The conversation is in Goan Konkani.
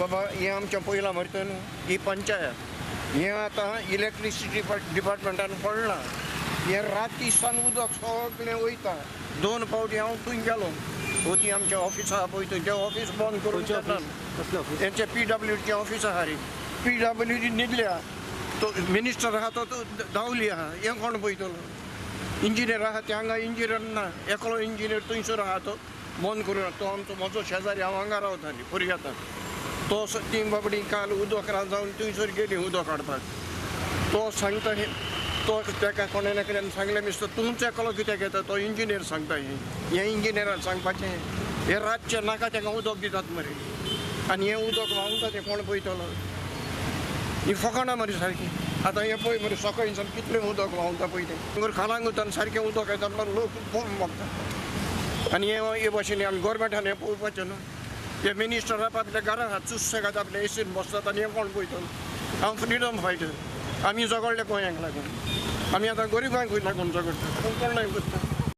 बाबा हें आमचें पयलां मरे न्हू ही पंचायत हें आतां इलेक्ट्रिसिटी डिपार्टमेंटान पडलां. हें राती सावन उदक सगळें वयता. 2 फावटी हांव थंय गेलो, होती आमचें ऑफिस आहा पळय थंय, तें ऑफिस बंद करून तेंचें PWDचें ऑफिस आहा रे. PWD न्हिदल्या, तो मिनिस्टर आहा तो धांवली आहा. हें कोण पळयतलो? इंजिनियर आहा ते हांगा इंजिनियर ना, एकलो इंजिनियर थंयसर आहा तो बंद करून. तो आमचो म्हजो शेजारी, हांव हांगा रावताली पुर्यातान. तो ती बाबडी काल उदक जावन थंयसर गेली उदक हाडपाक. तो सांगता हें, तो ताका कोणा कडेन सांगलें मिस्टर तुमचो एकलो कित्याक येता? तो इंजिनियर सांगता हें, हें इंजिनियरान सांगपाचें. हें रातचें नाका ताका उदक दितात मरे, आनी हें उदक व्हांवता तें कोण पळयतलो? ही फकाणां मरे सारकी. आतां हें पळय मरे सकाळीं सावन कितलें उदक व्हांवता पळय तें. खालांगुतान सारकें उदक येता, लोक पळोवन मागता. आनी हें हे भाशेन आमी गोवोरमेंटान हें पळोवपाचें न्हू. हे मिनिस्टर आपल्या घरा आहा, चुस्से खाता, आपल्या एसीन बसतात आनी हें कोण पळयतलो? हांव फ्रिडम फायटर. आमी झगडले गोंयांक लागून, आमी आतां गरिबांकूय लागून झगडटा, पूण कोण नाय करता.